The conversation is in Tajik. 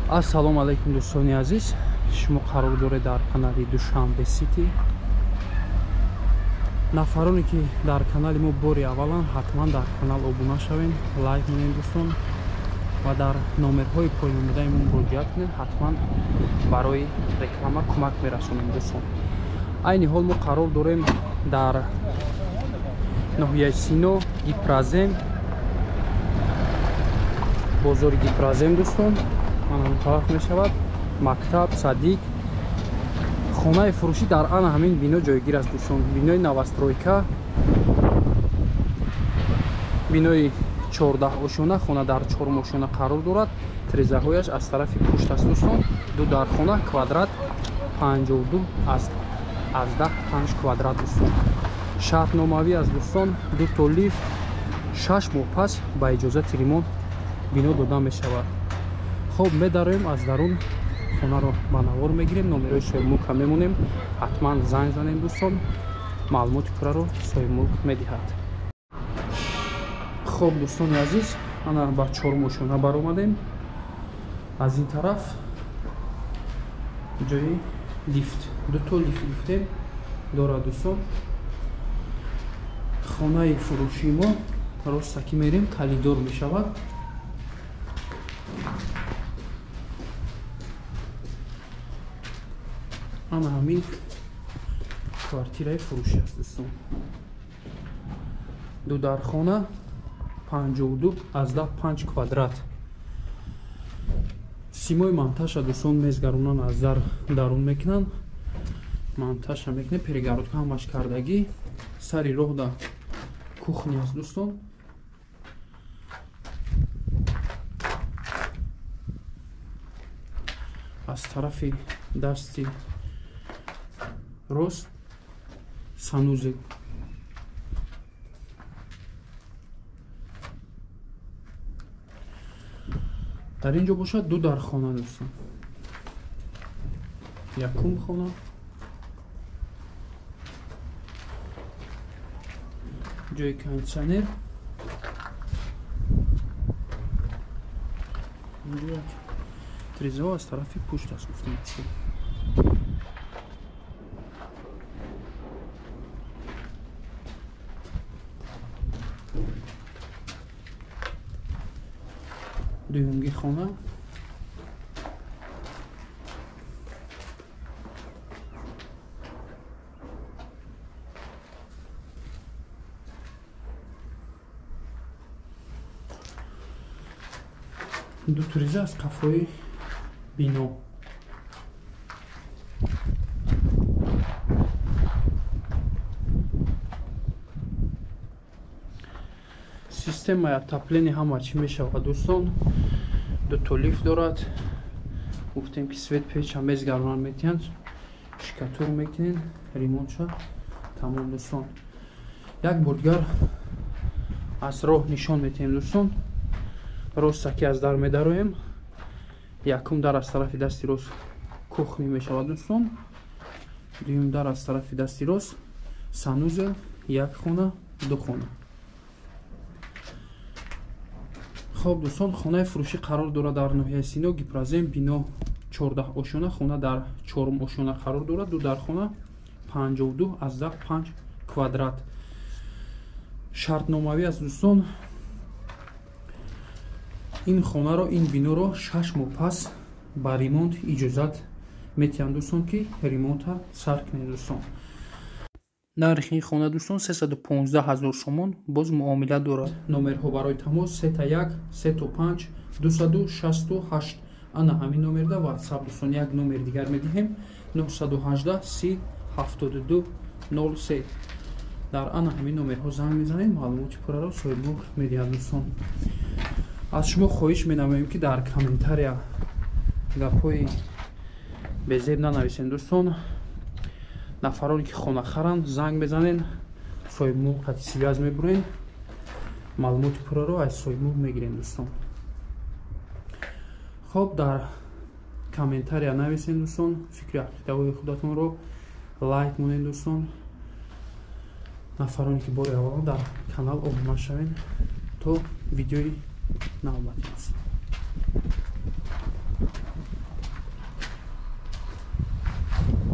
Ассалому алайкум, дӯстони азиз. Шумо қарор доред дар канали Душанбе Сити. Нафароне ки дар канали мо бори аввалан, ҳатман дар канал обуна шавед, лайк монед, дӯстон, ва дар номерҳои поёнбудаи мо муроҷиат кунед, ҳатман барои реклама кӯмак мерасонем, дӯстон. Айни ҳол мо қарор дорем дар ноҳияи Сино, Гипрозем, бозори Гипрозем, дӯстон. Ман тараф мешавад мактаб, садик. Хонаи фурӯшӣ дар ана ҳамин бино ҷойгир аст, дӯстон. Бинои новостройка, бинои 14 ошёна, хона дар чорум ошёна қарор дорад. Тирезаҳояш аз тарафи пушт аст, дӯстон. Ду дархона, квадрат 52 аз 5 квадрат, дӯстон. Шартномавӣ аст, дӯстон. Ду то лифт, 6 моҳ пас ба иҷозати ремонт бино дода мешавад. Хоб, медароем аз дарун, хонаро ба навор мегирем, номерҳои соҳибмулка мемонем, ҳатман занг занем, дӯстон, маълумоти пурраро соҳибмулк медиҳад. Хоб, дӯстони азиз, ана ба чорум ошёна баромадем. Аз ин тараф ҷои лифт, ду то лифт гуфтем дорад, дӯстон. Хонаи фурӯшии мо ростакӣ мерем, калидор мешавад. Ана ҳамин квартираи фурӯшӣ аст, дӯстон. Ду дархона, 52 аз 5 квадрат. Симои монтажа, дӯстон, мезгаронан аз дар дарун мекунанд, монтажа мекунанд, перегородка ҳамаш кардагӣ. Сари роҳда кухня аст, дӯстон. Аз тарафи дасти рост санузел. Дар ин ҷо бошад ду дархона, дӯстон. Якум хона, ҷои кондитсионер, инҷо як тирезаҳо аз тарафи пушт аст, гуфтем. Дуюмги хона, ду тиреза аз қафои бино. Системаи отопления ҳама чӣ мешавад, дӯстон. Ду то лифт дорад. Гуфтем ки свет печа мезгаронан метиҳанд, шикатур мекунен, ремонтша тамом, дӯстон. Як бор дигар аз роҳ нишон метиҳем, дӯстон. Ростаки аз дар медароем. Якум дар аз тарафи дасти рост кухни мешавад, дӯстон. Дуюм дар аз тарафи дасти рост санузел, як хона, ду хона. Хоб, дӯстон, хонаи фурӯшӣ қарор дорад дар ноҳияи Сино, Гипрозем, бино 14 ошёна, хона дар чорум ошёна қарор дорад, ду дархона, 52 аз 5 квадрат. Шартномавӣ аст, дӯстон. Ин хонаро, ин биноро 6 моҳ пас ба ремонт иҷозат метиҳанд, дӯстон, ки ремонта сар кунед, дӯстон. Нархи ин хона, дӯстон, 315 000 сомон, боз муомила дорад. Номерҳо барои тамос 3 1 3 5 268. Ана ҳамин номерда WhatsApp, дӯстон. Як номер дигар медиҳем: 918 30 72 03. Дар ана ҳамин номерҳо занг мезанед, маълумоти пурраро соҳибмулк медиҳад, дӯстон. Аз шумо хоҳиш менамоем, ки дар комментария гапҳои безеб нанависем, дӯстон. Нафароне ки хонахаранд, занг мезанен, соҳибмулк қати связь мебурен, маълумоти пурраро аз соҳибмулк мегирем, дӯстон. Хоб, дар комментария нависен, дӯстон, фикри ақидаҳои худатонро, лайк монед, дӯстон. Нафароне ки бори аввал дар канал обуна шавед, то видеои навбатӣ, дӯстон.